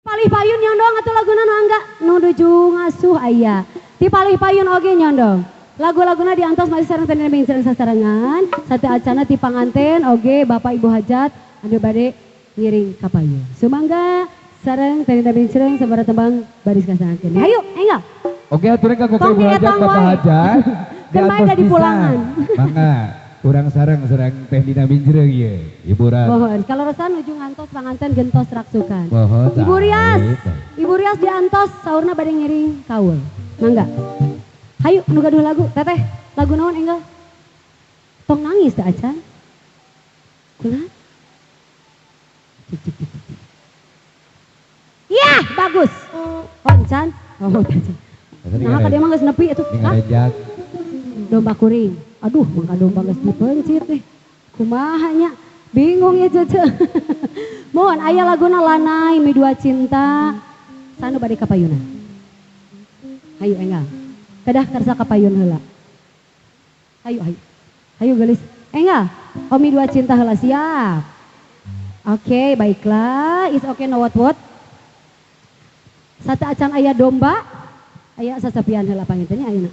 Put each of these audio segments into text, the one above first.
Palih payun nyondong atuh laguna nu angga nu nuju ngasuh aya. Ti palih payun oge nyondong. Lagu-laguna diantos masih sareng teh sareng sasarengan, satu acana ti panganten oge Bapak Ibu hajat anu bade ngiring ka payun. Sumangga sareng teh sareng sabaraha tembang baris kasangkeun. Hayu, enggal. Oke, aturan ka Ibu hajat Bapak hajat. Kemarin ada di pulangan. Mangga, urang sareng-sareng teh dina minjreung ieu, hiburan. Mohon, kalau resan nuju ngantos panganten gentos raksukan. Mohon. Ibu Rias, Ibu Rias diantos saurna bade ngiring kaul. Mangga. Hayu nu gaduh lagu, Teteh, lagu naon enggal? Tong nangis teh acan. Kunaon? Cik cik cik. Yah, bagus. Oh, encan. Oh, encan. Nah, ka dia mah geus nepi atuh. Domba kuring. Aduh, mangka domba geus dipencit teh. Kumaha nya? Bingung ya Cece. Mohon aya laguna Lanai Mi Dua Cinta sanu bade kapayunan. Hayu enggal. Kedah kersa kapayun heula. Hayu hayu. Hayu geulis. Enggal. Oh Mi Dua Cinta heula siap. Oke, baiklah. It's okay no what what. Satu acan aya domba, aya sasapian heula panginten nya ayeuna.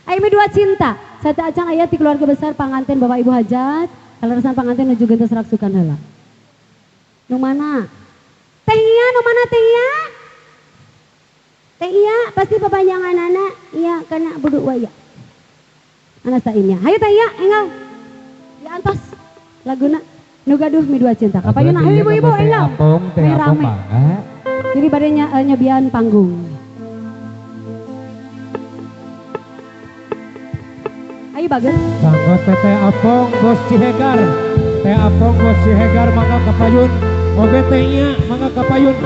Aya Mi Dua Cinta, satu acan aya ti keluarga besar panganten Bapak Ibu hajat, kaleresan panganten nuju gentos raksukan heula. Nu mana? Teh Iya, nu mana Teh Iya? Teh Iya pasti papanjangan anak, iya kana buduk waya. Anak sainnya. Hayu Teh Iya, enggal. Diantos laguna nu gaduh Mi Dua Cinta. Kapayuna hayu ibu-ibu enggal. Teh Apong mangga. Jadi badenya nyobian panggung. Ayo bagus. Kanggo Teteh Apong Bos Cihegar. Teh Apong Bos Cihegar mangga kapayun. Oge teh Iya mangga kapayun.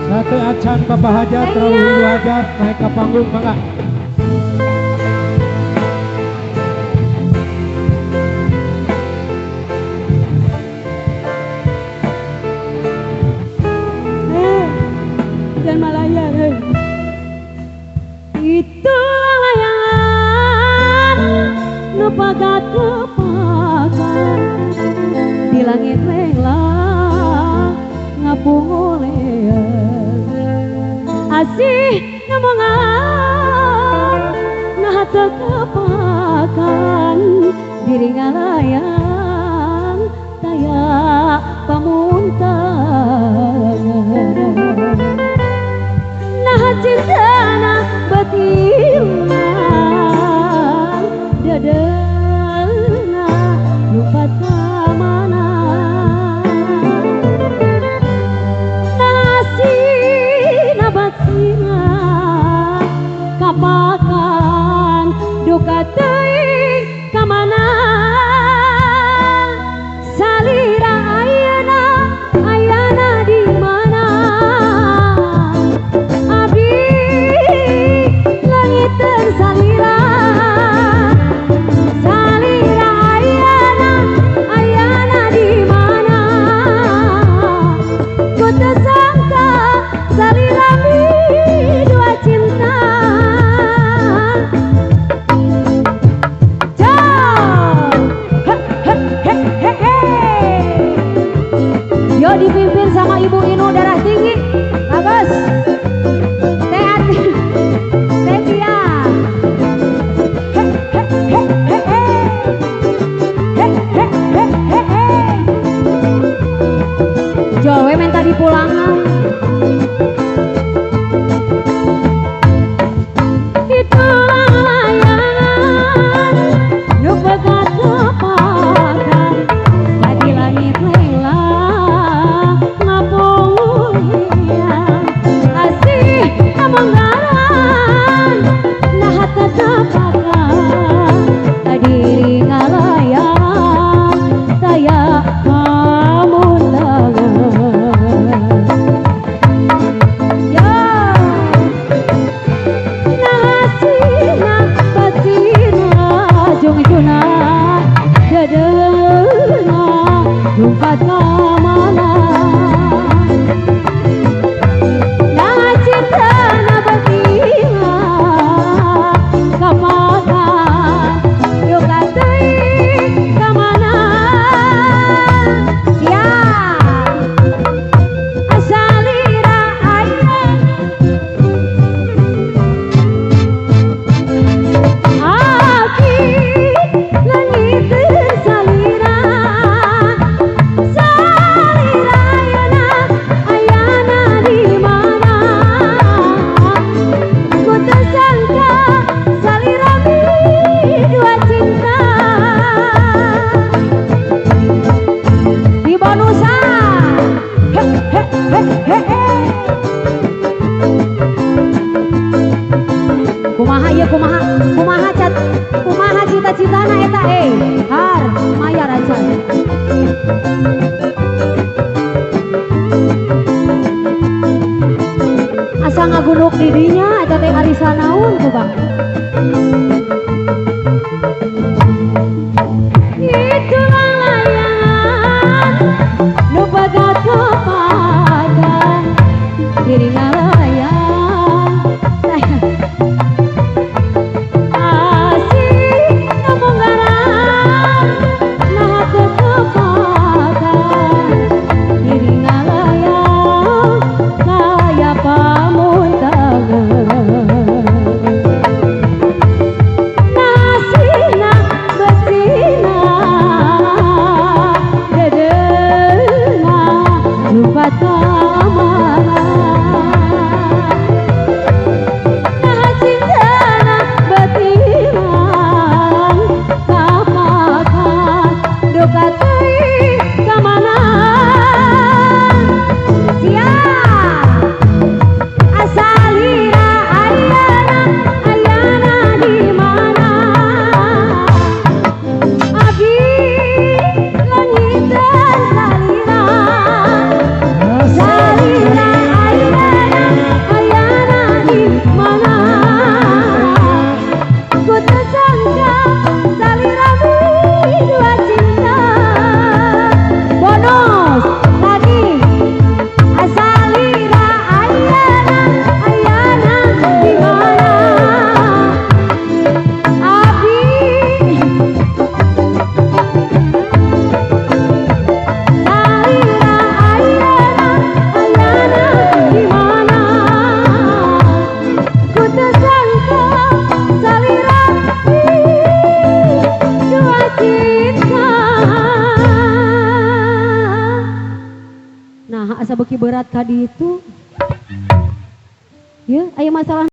Satu acan Bapak hajat, rawuh Ibu hajat naik ke panggung mangga. Dan Malaya. Itu layangan nu pagat kepakan di langit renglang ngapunguleun asih ngomongan nah teu kepakan diri ngalayang taya pamuntangan. Nah cintana batilang dedena lupa ka mana nasina batina kapakan duka teuing ka mana salira ayeuna ayana di mana. Salira, salira ayana, ayana di mana? Ku tersangka salira mi dua cinta. Jauh, he he he he he. Yo dipimpin sama Ibu Inu darah tinggi, bagus. Jowe minta dipulangan. He he he. Kumaha ieu kumaha? Kumaha cat? Kumaha cita-citana eta eh? Har, mayar aja. Asa ngagunuk di dinya eta teh arisan naon ku Bang. Itulah layangan nu bagat kepada diri ngalayang. Asih nu munggaran nah ketepatan diri ngalayang kaya pamuntangan. Nasina besina dedena jumpa tamana. Nah cintana betilang kapakan duka teuing kamana. Siap. Asalira ayana ayana di mana? Abi langitan salira. Salira ayana ayana di mana? Ku tersangka salira dua cinta. Bonus lagi. Asalira ayana ayana di mana? Abi salira ayana ayana di mana? Ku tersangka salira dua cinta. Nah, asa beuki berat ka ditu. Ya, aya masalah.